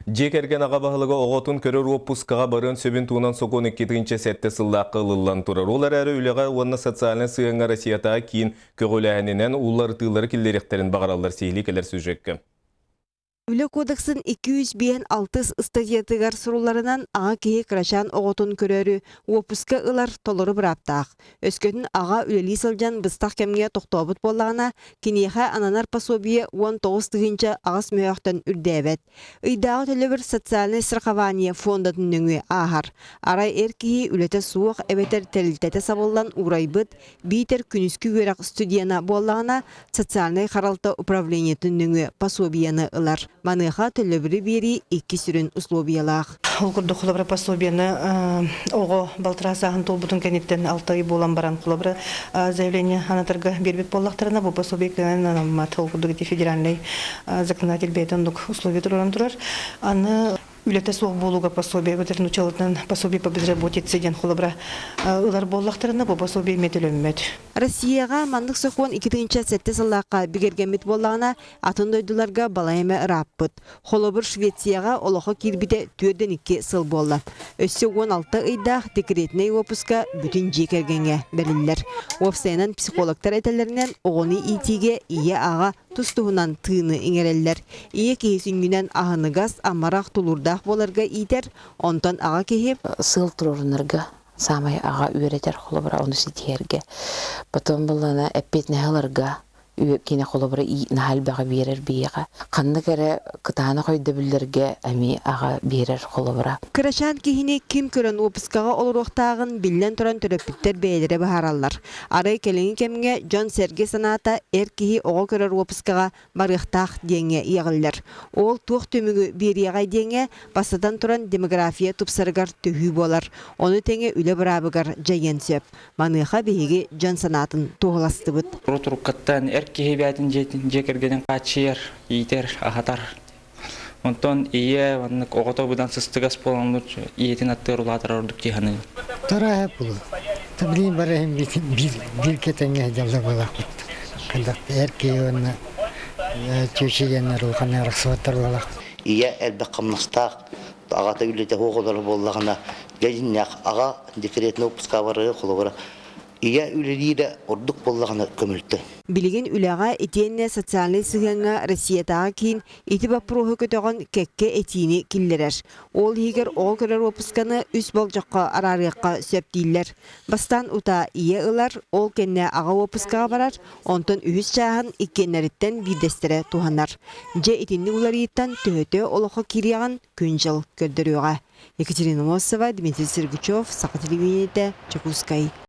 Дьиэ кэргэн аҕа баһылыга оҕотун көрөр уоппускаҕа барыан сөбүн туһунан сокуон 2007 сыллаахха ылыллан турар. Ол эрээри үлэҕэ уонна социальнай сыһыаҥҥа Россиятааҕы киин көҕүлээһининэн уларытыылары киллэриэхтэрин баҕараллар сиһилии кэлэр сюжекка. Үлэ кодексын 256 ыстатыйатыгар сурулларынан, аҕа киһи кырачаан оҕотун көрөөрү уоппуска ылар толору бырааптаах. Өскөтүн аҕа үлэлии сылдьан быстах кэмҥэ тохтообут буоллаҕына, киниэхэ ананар пособие 19 008 мөһөөхтөн үрдээбэт. Ыйдааҕы төлөбүр социальнай страхование фондатын нөҥүө ааһар. Арай эр киһи үлэтэ суох эбэтэр тэрилтэтэ сабыллан уурайбыт, биитэр күнүскү үөрэх студена буоллаҕына, социальнай харалта управлениетын нөҥүө пособиены ылар. Маныаха төлөбүрү биэрии икки сүрүн условиялаах. Ол курдук, холобура, пособиены оҕо балтараа сааһын туолбутун кэнниттэн 6 ый буолан баран, холобура, заявление анатарга биэрбит буоллахтарына, бу пособие кыайан анаммат. Ол курдук ити федеральный законодатель бэйэтэ оннук условия туран турар. Аны үлэтэ суох буолууга пособие эбэтэр нуучалытынан пособие по безработице диэн холобура ылар буоллахтарына, бу пособие эмиэ төлөммөт. Россияҕа маннык сокуон 2007 сыллаахха бигэргэммит буоллаҕына, атын дойдуларга балай эмэ ырааппыт. Холобур, Швецияҕа олоххо киирбитэ 42 сыл буолла. Өссө 16 ыйдаах декретнэй уоппуска бүтүн дьиэ кэргэҥҥэ бэриллэр. Уопсайынан, психологтар этэллэринэн, оҕону иитиигэ ийэ-аҕа тус-туһунан тыыны иҥэрэллэр. Ийэ киһи сүнньүнэн аһыныгас, амарах, тулуурдаах буоларга иитэр, онтон аҕа киһи Сыал туруорунарга саамай аҕа үөрэтэр холобура ону ситиһэргэ. Потом былана эппиэтинэһи ыларга кини холобура наһаа элбэҕи биэрэр биһиэхэ. Ханнык эрэ кытаанах өйдөбүллэргэ эмиэ аҕа биэрэр холобура. Кырачаан киһини ким көрөн уоппускаҕа олоруохтааҕын биллэн туран төрөппүттэр бэйэлэрэ быһаараллар. Арай кэлиҥҥи кэмҥэ дьон-сэргэ санаата эр киһи оҕо көрөр уоппускаҕа барыахтаах диэҥҥэ иэҕиллэр. Ол туох түмүгү биэриэҕэй диэҥҥэ, бастатан туран, демография тупсарыгар төһүү буолар. Ону тэҥэ үлэ быраабыгар дьайыан сөп. Маныаха биһиги дьон санаатын туоһуластыбыт. Урут-уруккаттан эр киһи бэйэтин дьиэтин, дьиэ кэргэнин хааччыйар, иитэр, аһатар. Онтон ийэ маннык оҕото быдан сыстыгас буолан ийэтин аттыгар улаатар ордук дии саныыбын. Тараһа булу. Билин барыһын биир кэтэҥҥэ дьалла буолахпыт. Хайдах эр киһи уонна чүчигэннэр улахан арахсыбаттар буолах. Ийэ элбэх хамнастаах, аҕата үлэтэ суох олорор буоллаҕына, дьэ аҕа декретнэй отпуска барыы холобура ийэ үлэлиирэ ордук буоллаҕына көмөлтө. Билигин үлэҕэ итиэннэ социальнай сыһыаҥҥа Россиятааҕы киин ити боппуруоһу көтөҕөн кэккэ этиини киллэрэр. Ол иһигэр оҕо көрөр уоппусканы үс болдьоххо араарыахха сөп дииллэр. Бастаан утаа ийэ ылар, ол кэннэ аҕа уоппускаҕа барар, онтон үһүс чааһын иккиэннэриттэн биирдэстэрэ туһанар. Дьэ итинник уларыйыыттан төһөтө олоххо киириэҕин күн-дьыл көрдөрүөҕэ. Екатерина Мосова, Дмитрий Сергучев, Саха телевидениетэ, Дьокуускай.